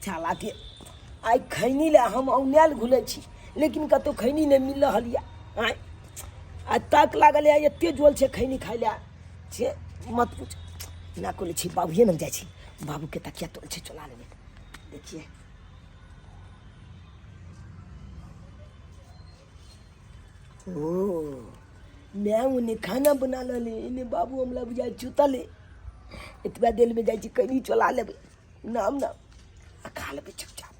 सालाके आइ खैनी लए हम औनायल घुलै छी लेकिन कतहु खैनी नहि मिल रहल यऽ आँय आ तक लागल यऽ एते जोल छै खैनी खाय लए से मत पूछ एना कऽ लै छी बाबुए लग जाइ छी बाबूके तकिया तोल छै चोला लेबै देखिए ओ मैं ओने खाना बना रहले एने बाबू हमरा बुझाइ सुतले एतबा देर में जाइ छी कनी चला लेबै नाम नाम आ खा लेबै चुपचाप।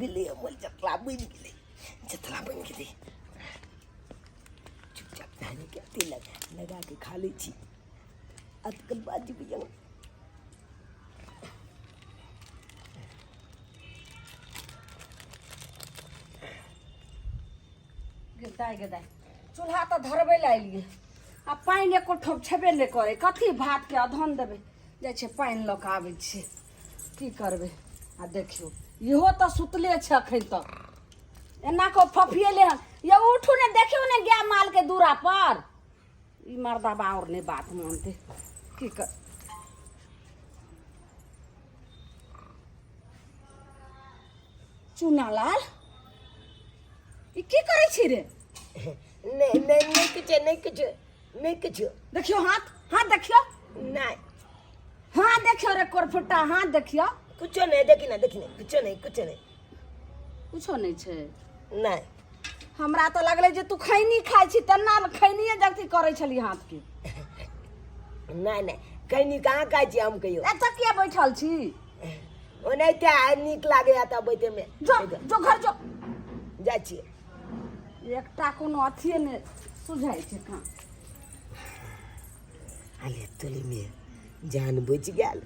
गेलै हमर जतला बनि गेलै, जतला बनि गेलै। चुपचाप धानके अथी लगा लगा के खा लै छी आ तकर बाद जेबै। गे दाइ, गे दाइ, चूल्हा तऽ धरबै लए एलियै आ पानि एको ठोप छेबे नहि करै। कथी भातके अधन देबै? जाइ छियै पानि लऽ कऽ आबै छियै। की करबै? आ देखियौ, इहो तऽ सुतले छै अखन तक। एना कऽ फफिएले हन। यौ, उठू ने, देखियौ ने गाय मालके दूरा पर। ई मर्दाबा आओर नहि बात मानतै। की कर चूनालाल, ई की करै छी रे? नहि नहि, नहि किछु, नहि किछु, नहि किछु। देखियौ हाथ, हाथ देखियौ। नहि। हाथ देखियौ रे कोरफुट्टा, हाथ देखियौ। कुछो नहि, देखी ना, देखी ना, कुछो नहि, कुछो नहि। कुछो नहि छै? नहि। हमरा तऽ लगलै जे तू खैनी खाइ छी, तेना खैनिये जगती करै छली हाथके। नहि नहि, खैनी कहाँ खाइ छी हम कहियो। एतऽ किया बैठल छी? ओनाहिते आइ नीक लागैया तऽ बैठेमे। जो जो, घर जो। जाइ छियै। एकटा कोनो अथिये नहि सुझाइ छै कहाँ। अरे तोलीमे जान बचि गेल,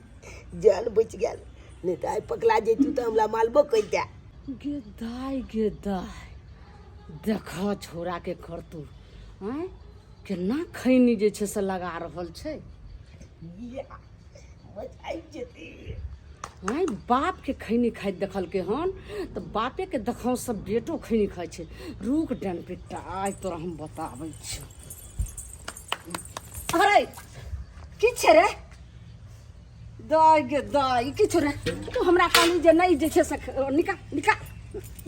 जान बचि गेल, नहि तऽ आइ पकड़ा जैतू तऽ हमरा मालबो कहिते। गे दाइ, गे दाइ, देख छोड़ाके करतू आँय, केना खैनी जे छै से लगा रहल छै। या, मजा आबि जेतै। आँय, बापके खैनी खाइत देखलकै हन तऽ बापेके देखाउ सब बेटो खैनी खाइ छै। रुक डन पिट्टा, आइ तोरा हम बताबै छियौ। अरे की छै रे दाइ? गे दाइ, ई की छौ रे? तू हमरा कहली जे नहि जे छै से निकाल, निकाल,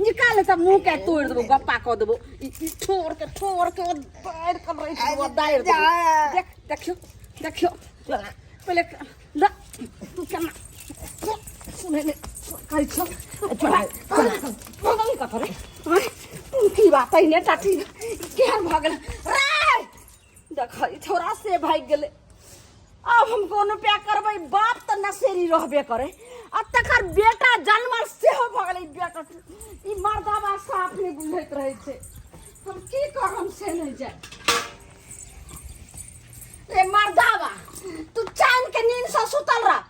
निकाल, तऽ मुँह के तोड़ि देबो, गप्पा कऽ देबो। ई ई ठोर के, ठोर के दारि कर रही छै, दारि देबो। देख, देखियौ, देखियौ पहिले ल तू केना सुनै नहि कहै छौ। भगल कतऽ रे? की बात है ने टाटी, केहन भऽ गेल रे? देख, ई छोरा से भागि गेलै। आब हम कोन उपाय करबै? बाप तऽ नशेरी रहबे करे आ तकर बेटा जनमल सेहो भऽ गेलै बेटा। ई मर्दाबा साफ नहि बुझैत रहै छै। हम की करम से नहि जाय। रे मर्दाबा, तू चैन के नींद से सुतल रह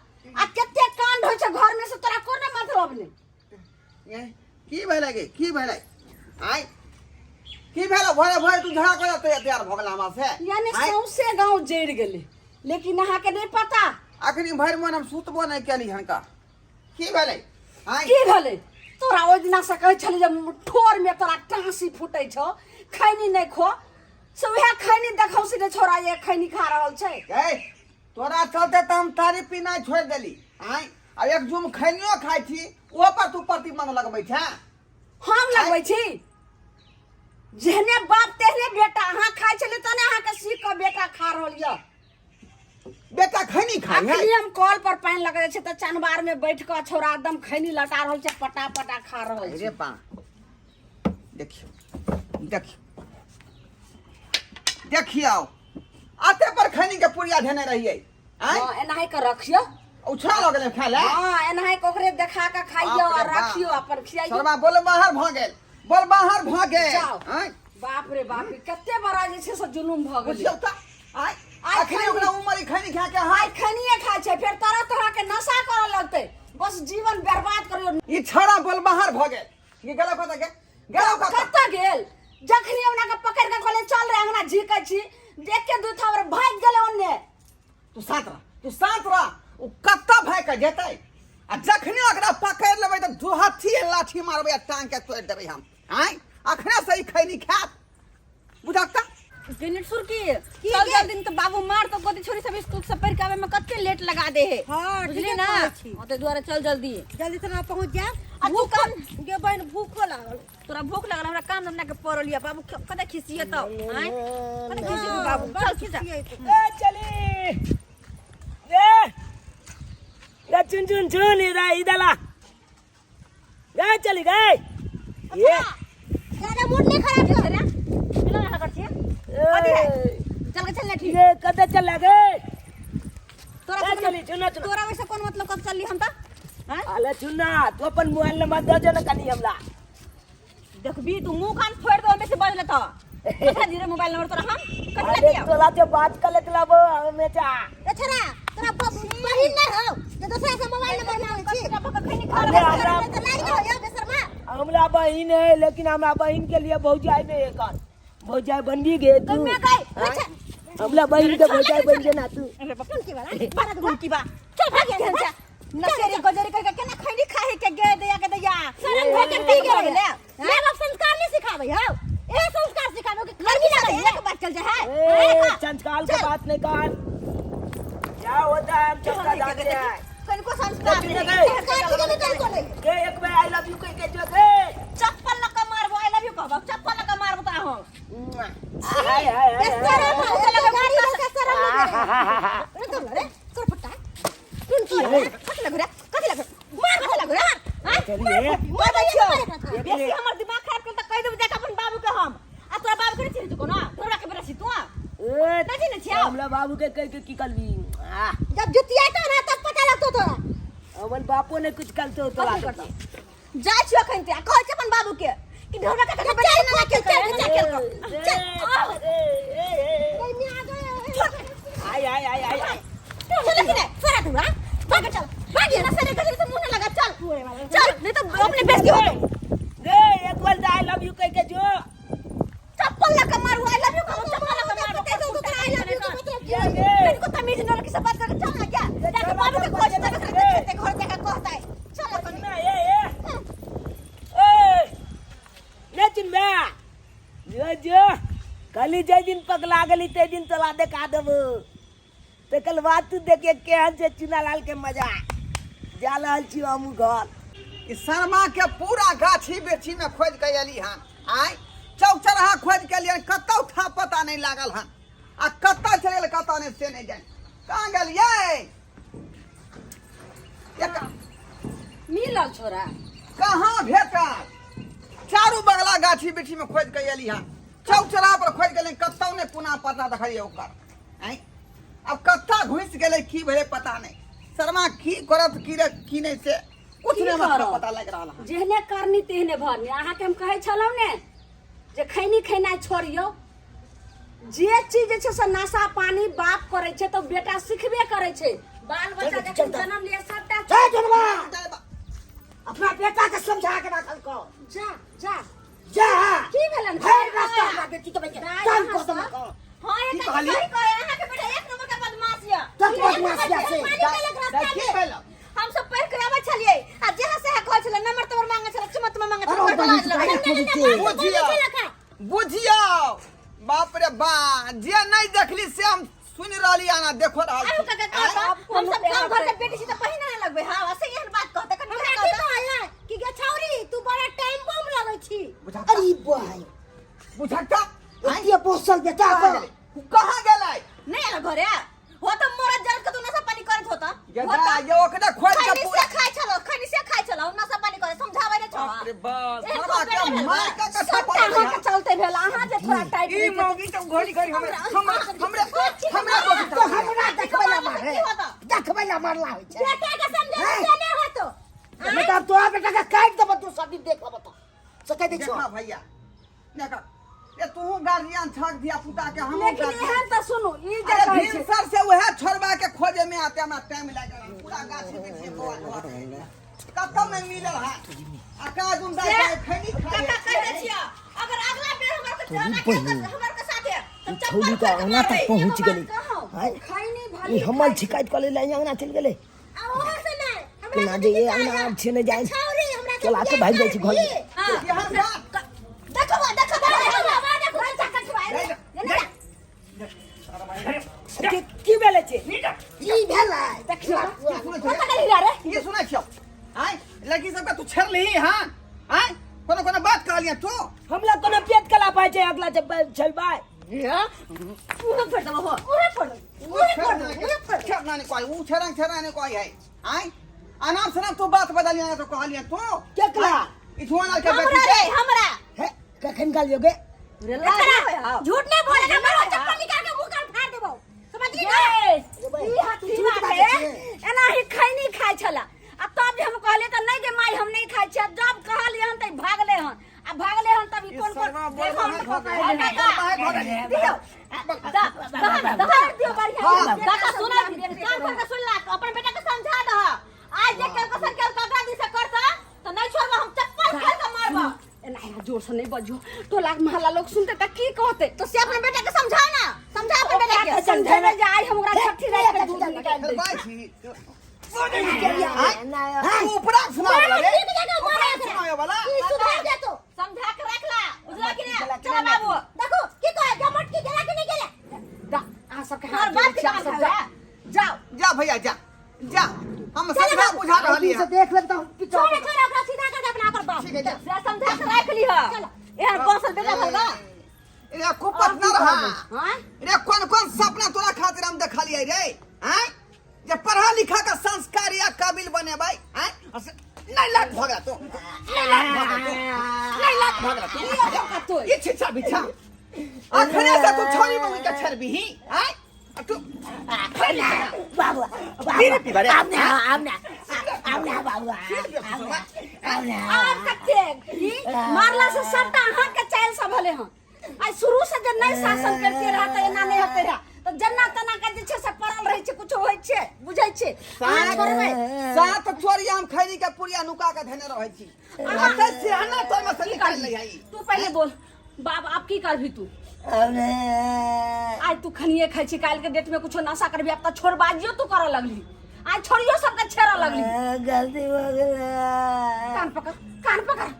आ कते कांड होइ छै घर में से तोरा कोनो मतलब नहि। ए, की भेलै गे? की भेलै आय? की भेलै? भोरे भोरे तू झगड़ा करे तैयार भऽ गेला हमरा से। यानी आँय? सौंसे गांव जरि गेलै लेकिन अहाँके नहि पता। अखनी भरि मन हम सुतबो नहि केली हनका। की भेलै आय? की भेलै? तोरा ओहि दिना से कहै छली जे ठोर में तोरा टाँसी फूटै छौ, खैनी नहि खो, से उएह खैनी देखौ से छोरा ये खैनी खा रहल छै। गै, तोरा चलते तऽ हम तारी पीनाइ छोड़ि देली। आँय, आ एक जुम खैनियो खाइ छी ओहो पर तू प्रतिबंध लगबै छें? हम लगबै छी? जेहने बाप तेहने बेटा। अहाँ खाइ छलियै तहने अहाँके सीख कऽ बेटा खा रहल यऽ। बेटा खैनी खाइ है? अखनी हम कल पर पानि लगै छै तऽ चनबार में बैठ कऽ छौड़ा एकदम खैनी लटा रहल छै, पटा पटा खा रहल अरे छै। बा, देखियौ, देखियौ, देखियौ, आते पर खैनी के पुड़िया धेने रहियै। आँय? हाँ, एनाही के रखियो। उछड़ा लऽ गेलै खाय लए। हाँ, एनाही के ओकरे देखा के खाइयो बाप रे और बाप। रखियो अपन खियाइयो। सरबा बोल बाहर भऽ गेल, बोल बाहर भऽ गेल। जाओ। आँय? बाप रे बाप, ई कते बड़ा जे छै से जुलुम भऽ गेलै। बुझियौ तऽ आँय, आइ अखनी खैनी- ओकरा उमर ई खैनी खा के आइ हाय खैनिये खाइ छै, फेर तरह तरह के नशा करऽ लगतै। बस जीवन बर्बाद करियो। ई छड़ा बोल बाहर भऽ गेल। ई गेलौ कतऽ? गेल, गेलौ कतऽ? कतऽ गेल? जखनी हमरा के पकड़ के कहले चल रे के जेतै आ जखने ओकरा पकड़ि लेबै तऽ दुहत्थी लाठी मारबै आ टांग के तोड़ि देबै हम। आँय, अखने से ई खैनी खायत, बुझक तऽ। गणेश सुरकी चल जल्दी, नहीं तो बाबू मार तो गोदी छोरी सब स्कूल से पढ़ के आवे में कते लेट लगा दे है। हाँ, बुझली ठीके ना? कहै छी। हाँ, तो दुआरे चल जल्दी। जल्दी से ना पहुंच जायब। आ तू काम गे बहन, भूखो लागल। तोरा भूख लागल, हमरा काम धंधा के पड़ल या बाबू कते खिसिए तो आय कते खिसिए बाबू, चल खिसा। ए चली ए गा चुन चुन चुन इधर इधर ला गा चली गए ये। ज्यादा मूड नहीं खराब कर। रे चलो ना कर छिए। ए, चल के चल ना ठीक। ये कदे चल गए? तोरा ए से चली चुना चुना। तोरा वैसे कौन मतलब, कब चलली हम त? हां अले चुना, तू अपन मोबाइल नंबर दे जो ना कनी हमला। देखबी तू मुंह कान फोड़ दो हमें से बजले तो। कथा धीरे मोबाइल नंबर तोरा हम कथि अरे दियो? तोला जो बात कर लेत लाबो हमेशा। ए छोरा, तोरा बहिन नहीं हो जे दोसरा से मोबाइल नंबर मांगे छी? खैनी खा। अरे हमरा तो लाज नहीं हो बेशर्मा। हमरा बहिन है, लेकिन हमरा बहिन के लिए भौजाई नहीं है। कर भौजाई बन भी गए तू? मैं गई। हाँ? हमरा बहिन के भौजाई बन जे ना तू। अरे बाप की वाला बारा गुल की बा, चल भाग यहाँ से। नशेरी गजरी करके केना खैनी खाए के गे दया के दया शरम भऽ के पी गेलै। माय बाप संस्कार नहीं सिखाबै हौ, ए संस्कार सिखाबै कि लड़की लगे एक बात चल जा है। ए, संस्कार के बात नहीं कर, क्या होता है हम सबका जानते हैं। कनको संस्कार नहीं। संस्कार ठीक नहीं कनको नहीं। के एक बार I love you कह के जो के। चप्पल लगा मारबो, I love you कहबो, चप्पल लगा मारबो तोरा हम। हाय हाय हाय। शरम हो गाड़ी के, शरम नहीं रे तो रे तोर फटा सुन की रे कथि लगो रे, कथि लगो मार, कथि लगो रे? हां चलिए। मार दै छियो। बेसी हमर दिमाग खराब कर त कहि देबो जाके अपन बाबू के हम। आ तोरा बाबू के नहीं चिन्है छौ कोनो? तोरा के बेटा छी तू? ए, नहीं चिन्है छियौ? हमरा बाबू के कह के की करबी? आह, जब जुतिया तो ना तब पता लगतो तोरा। हमर बापो ने कुछ करतो तोरा। कथि करतौ? जाइ छियो अखन ते आ कहै छै अपन बाबू के कि ढोरबा के चल, बेटा ना चल, खेल चल, खेल चल, खेल चल। आय आय आय आय आय। चल कि नहीं सोरा तू? हां, भाग, चल भाग, ना सरे गजरे से मुंह न लगा, चल चल, नहीं तो अपने बेइज्जती हो जाई। रे एक बार I love you कह के जो। चप्पल लगा मारू, I love you कहूं, चप्पल लगा मारू। ते तो तोरा I love you के मतलब की? ये गे। को तमीज न रखी से बात करके चल ना, क्या जाके बाबू के खोज तब खेते घर जाके कहता है, चल अपन। ना ए ए ए ने चुनबे जो जो कली जे दिन पकड़ा गेली ते दिन तोला देखा देबो। तकर बाद तू देखे केहन छै चुनालाल के मजा। जा रहल छी हमहूँ घर। ई शर्मा के पूरा गाछी बिरछी में खोज के एली हन, आय चौक चौराहा खोज के एलियन, कतौ था पता नहीं लागल हन। आ कतऽ चलि गेल कतऽ नहि से नहीं जानि। कहाँ गेलियै? एक मिलल छोरा? कहाँ भेटल? चारू बगला गाछी बिरछी में खोज के एली हन, चौक चौराहा पर खोज गेलियै, कतौ नहि पुनः पता देखलियै ओकर। आँय, आब कतऽ घुसि गेलै, की भेलै पता नहि। शर्मा की करत की रे की नहि से कुछ की नहि हमरा करत? पता लागि रहल हन। जेहने करनी तेहने भरनी। अहाँके हम कहै छलहुँ ने जे खैनी खेनाइ छोड़ियौ। जे चीज जे छै से नशा पानी बाप करै छै तऽ बेटा सिखबे करै छै। बाल बच्चा चल, जखन चल, चल। जन्म लिये सबटा। जय जनवा, अपना बेटा के समझा के राखल कर। जा जा। जा। की भेलन? भरि रास्ता हमरा बेटी के बेटे दाइ, तंग अहाँ कऽ देलक। सब? हाँ, की एक कहलियै? सही कहे, अहाँ के बेटा एक नंबर के बदमाश यऽ। तक बदमाश यऽ से। पानी देलक रास्ता दाइ, की में। भेल? हम सब पढ़ के आबै छलियै आ जहाँ से कहै छलै नंबर तंबर मांगे छलै, चुमा तुमा मांगे छलै, अरे बड़ लाज बहिन, लगै। दाइ, खोजै छै। बुझियौ बुझियौ, बाप रे बा, जे नहीं देखली से हम सुनि रहली आना देखो रहल आरो छी। काका कहता, हम सब गाँव घर के बेटी छी तऽ पहिने ना लगबै। हाँ, से एहन बात कहता कनि। हमरा की कहै है कि गे छौरी, तू बड़ा टाइम बम लगै छी। बुझा अरे भाई, बुझता एते बोसल बेटा कहाँ पर गेलै? कहाँ गेलै? नहीं आयल घरे हो त मोरा जरत के तू नशा पानी करत होता। गधा ये ओकरा खोज के खैनी पूरा से खाइ छलो, खैनी से खाइ छलो, नशा पानी करे समझाबै नै छलो। बाप रे बाप, एहन साला कोन के बेटा भेल? मार के कथा सबटा पड़ल अहाँके है। चलते भेल, अहाँ जे थोड़ा टाइट ई मौगी तो घड़ी घड़ी हमरे हमरे हमरे हमरे तो हमरा देखबै ला मारे, देखबै ला मारला होइ छै। बेटा के समझे हैं? से नहीं होतो। नहीं तो तोरा बेटा के काटि देबो, तू सब दिन देख लेबो तो से कहि दै छियौ। देखा भैया, देखा ये तू गार्जियन छक धिया पुता के, हम लेकिन एहन तऽ सुनू ई जे अरे कहै छै भिनसर से वएह छोड़बा के खोजे में आते हमरा टाइम लागि गेल। पूरा गाछी बिछी बौआ कतौ नहीं मिलल है। आ काज उन दाइ से- खैनी खाइ। काका कहि दै छियै, अगर अगला बेर हमर के जाना तोरी बहिन। हमर के साथे तऽ ई चप्पल छौड़ी तऽ खोलि के अंगना तक मारबै। पहुँच एगो गेलै। बात कहौ, आँय? खैनी भली ई हमर शिकायत कऽ ले अंगना चलि गेलै। आ ओहो से नहीं। केना जे ये अंगना आब छै नहि जाइ चल आके भागि जाइ छी घर यहाँ बात देखो देखो देखो देखो की की भेलै छै की भेलै देखियौ की सुनै कतऽ छियै गेलही रे की सुनै छियौ आँय लड़की सबके तू छेड़लिही हँ आँय कोनो कोनो बात कहलियै तू हमरा कोनो पेट कला पाइ छै अगला जब चलबै मुँह फोड़ देबो हो मुँह फोड़ ऊ छेड़ना छेड़ना नहीं कोई ऊ छेड़ना छेड़ना नहीं कोई है आँय अनाम शनाम तू बात बदलिया तो कहलियै तू केकरा? ई धुआं के हमरा बेटी रे के हमरा हे कखन कहलियो गे रे ला झूठ नहीं बोलेगा मारो चप्पल निकाल के मुंह कान फाड़ देबो समझली ना ये, ई हथी झूठ बाटे, बाजै छियै। एनाही खैनी खाइ छला आ तब जे हम कहलियै तऽ नहि गे माय हम नहि खाइ छियै जब कहलियै हन तऽ ई भागले हन आ भागले हन तब ई ई कोन कोन सरवा देखो बोलबा हम है तऽ भऽ पकड़ि गेल। लेने। बोलबा है भऽ गेल। दियौ दहर दहर दियौ बढ़िआँ हाँ। दादा सुना कान खोल के सुन ला अपन बेटा के समझा दह आज जे केल कसन केल ककरा दिस से करता तो नहीं छोड़बो हम चप्पल खोल के मारबो एना एना जोर से नहीं बजियो टोला के मोहल्ला लोग सुनते तऽ की कहते तो से अपने बेटा के समझा ना समझा अपन बेटा के समझेबै जे आइ हम ओकरा छठी राति के दूध निकालि दै छेड़बै छी तू उपरा सुनावे वाला रे ठीक जगह उपरा मारे सुनावे वाला ई सुधर जेतो समझा के रख ला बुझला कि नहीं चला बाबू देखो की कहे जमट की गेला कि नहीं गेला दा अहाँ सबके तोहर हाथ बाप जोड़ै के छी अहाँ काम सब जाओ जाओ जा भैया जा जा हम समझा बुझा रहली से है देख लेब तऽ हम पिटब छोड़ छोड़ ओकरा सीधा कर दे अपना ओकर बाप ठीक है, जा। से समझा के रख लीह एहन बसल बेटा भलबा रे कुपत न रहा हाँ रे कौन कौन सपना तोरा खातिर हम देखलियै रे आँय जे पढ़ा लिखा का संस्कार या काबिल बनेबै आँय नहीं लात भऽ गेला तू नहीं लात भऽ गेला तू नहीं लात भऽ गेला तू तू ई छिछा बिछा अखने से तू छोरी मम्मी के छेड़बिही आँय आ तू बाबू पीरे पीबा रे। आब ना आब ना आब ना बाबू आब ना आब कतेक ई मारला से सबटा अहाँ के चाइल सब हले हन आइ शुरू से जे नहीं शासन करते रहा तऽ एना नहीं होते रहा तऽ जेना तेना के जे छै से पड़ल रहै छै कुछो होइ छै बुझै छै अहाँ छोड़बै सात चोरिया हम खैनी के पुड़िया नुका के धेने रहै छी अते सिरहना तोर में से निकाल ले आई तू पहले बोल बाप आब की करबी तू आब ना आइ तू खनिए खाइ छी काल्हि के डेट में कुछो नशा करबी आब तऽ छोड़बाजियो तू करऽ लगली आइ छोड़ियो सबके छेड़ऽ लगली गलती हो गेलै कान पकड़ कान पकड़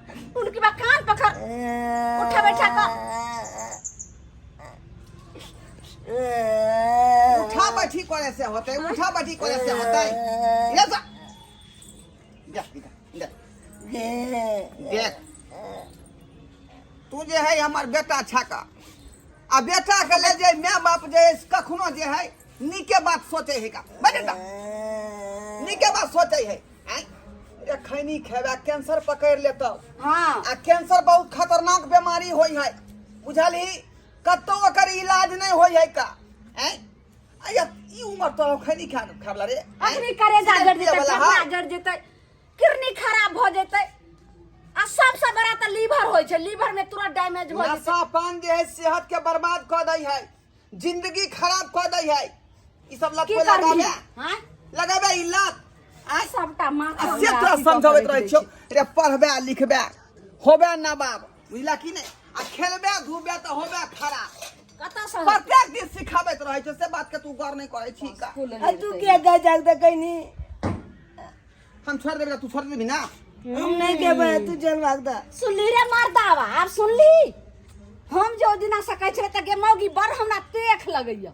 उनकी बा कान पकड़ उठा बैठा कर उठा बैठी करे से होते उठा बैठी करे से होते ये जा जा इधर इधर देख तू जे है हमर बेटा छका आ बेटा के ले जे माय बाप जे है कखनो जे है नीके बात सोचे है का बने नीके बात सोचे है आँय? रे खैनी खेबे कैंसर पकड़ लेतौ हाँ आ कैंसर बहुत खतरनाक बीमारी होइ है बुझलही कतौ ओकर इलाज नहीं होइ है का आँय? आ या ई उम्र तोरा खैनी खा खाबला रे आँय? अखनी करेजा सिगरेट जड़ जेतै पियवला फेफड़ा है। जड़ जेतै किडनी खराब भऽ जेतै आ सबसँ बड़ा तऽ लीवर होइ छै लीवर में तुरंत डैमेज भऽ जेतै नशा पान जे है सेहत के बर्बाद कऽ दै है जिंदगी खराब कऽ दै है ई सब लत की कोई करबही लगाबे हाँ लगाबे ई लत आँय? सबटा माथा आ से हमरा तोरा अथी कऽ के समझबैत राखि रहै दै छियौ छै। रे पढ़बे लिखबे होबे नवाब बुझला कि नहि आ खेलबे धूपबे तऽ होबे खराब कतऽ से प्रत्येक दिन सिखाबैत रहै छौ से बात के तू गौर नहि करै छी का स्कूल आ तू किया गए जागता कहीं हम छोड़ देबै तऽ तू छोड़ देबही ना हम नहीं कहबै तू चल भागता सुनली रे मर्दावा आब सुनली हम जे ओहि दिना से कहै छलै तऽ गे मौगी बड़ हमरा तेख लगैया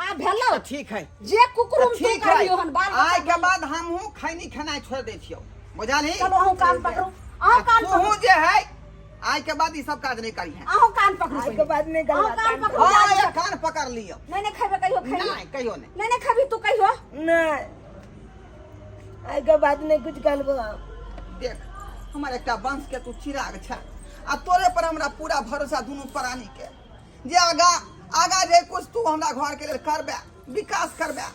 आ भेलौ तऽ ठीक है जे कुकुरुम तू ठीक है करबियो हन बाल आइ बच्चा के बाद हमहूँ खैनी खेनाइ छोड़ दै छियौ बुझलही चलो अहूँ कान पकड़ू अहूँ कान तूहू पकड़ू जे है आइ के बाद ई सब काज नहीं करी है अहूँ कान पकड़ू आइ के बाद नहीं अहूँ करबा कान पकड़ू हाँ जा ये कान पकड़ लियो नहीं नहीं खेबे कहियो खैनी नहीं कहियो नहीं नहीं नहीं खेबी तू कहियो नहीं आइ के बाद नहीं कुछ करबो देख हमर एकटा वंश के तू चिराग छ आ तोरे पर हमरा पूरा भरोसा दुनू प्राणी के जे आगा आगा जे कुछ तू हमरा घर के लेल करबे विकास करबे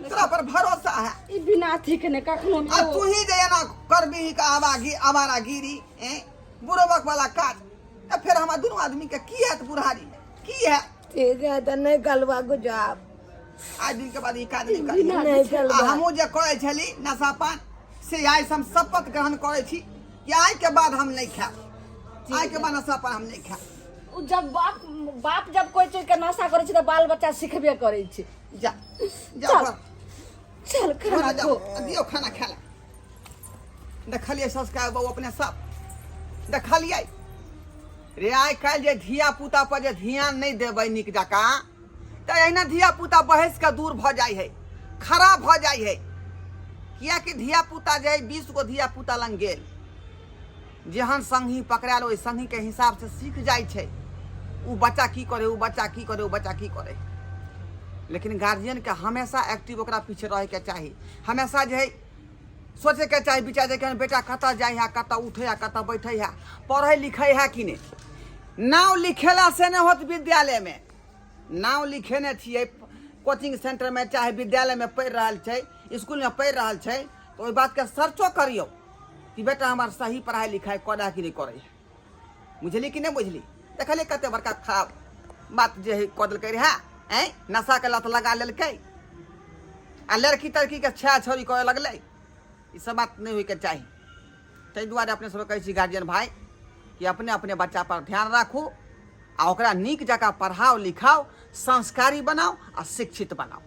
तोरा पर भरोसा है ई बिना अथी के ने कखनो आ तू ही जे एना करबी का आवागी आवारागिरी ए बुढ़बक वाला काज तऽ फेर हमरा दुनू आदमी के की हैत बुढ़ारी में की है ठीक है तो नहीं करबा कुछ आप आज दिन के बाद ई काज नहीं करी नहीं आ करबा हमहूँ जे करै छली नशा पान से आइ से हम शपथ ग्रहण करै छी कि आइ के बाद हम नहीं खायब आइ के बाद नशा पान हम नहीं खायब उ जब बाप बाप जब कोई चीज के नशा करै छै तऽ बाल बच्चा सिखबे करै छै जा जा चल। घर चल खाना खाना जाओ खो दियौ खाना खा ले। देखलियै संस्कार बाबू अपने सब देखलियै रे। आइ काल्हि जे धिया पुता पर जे ध्यान नहि देबै नीक जकाँ तऽ एहिना धिया पुता बहसि कऽ दूर भऽ जाइ है, खराब भऽ जाइ है। किएकि धिया पुता जे है 20 गो धिया पुता लग गेल, जेहन संगी पकड़ायल ओहि संगीके हिसाबसँ सीख जाइ छै ओ बच्चा की करे, ओ बच्चा की करे, ओ बच्चा की करे। लेकिन गार्जियनके हमेशा एक्टिव ओकरा पीछे रहैके चाही, हमेशा जे है सोचैके चाही, विचार जे कि बेटा कतऽ जाइ है, कतऽ उठै है, कतऽ बैठै है, पढ़ै लिखै है कि नहि। नाम लिखेला से नहि होत। विद्यालयमे नाम लिखेने छियै, कोचिंग सेंटरमे चाहे विद्यालयमे पढ़ि रहल छै, इसकुलमे पढ़ि रहल छै, तऽ ओहि बातके सर्चो करियौ कि बेटा हमर सही पढ़ाइ लिखाइ करै कि नहि करै है। बुझली कि नहि बुझली? देखलियै कते बड़का खराब बात जे है कऽ देलकै रहए। आँय, नशाके लत लगा लेलकै आ लड़की तड़कीके छेड़ा छेड़ी करऽ लगलै। ई सब बात नहि होइके चाही। ताहि दुआरे अपने सबके कहै छी गार्जियन भाइ कि अपने अपने बच्चा पर ध्यान राखू आ ओकरा नीक जकाँ पढ़ाओ लिखाओ, संस्कारी बनाओ आ शिक्षित बनाओ।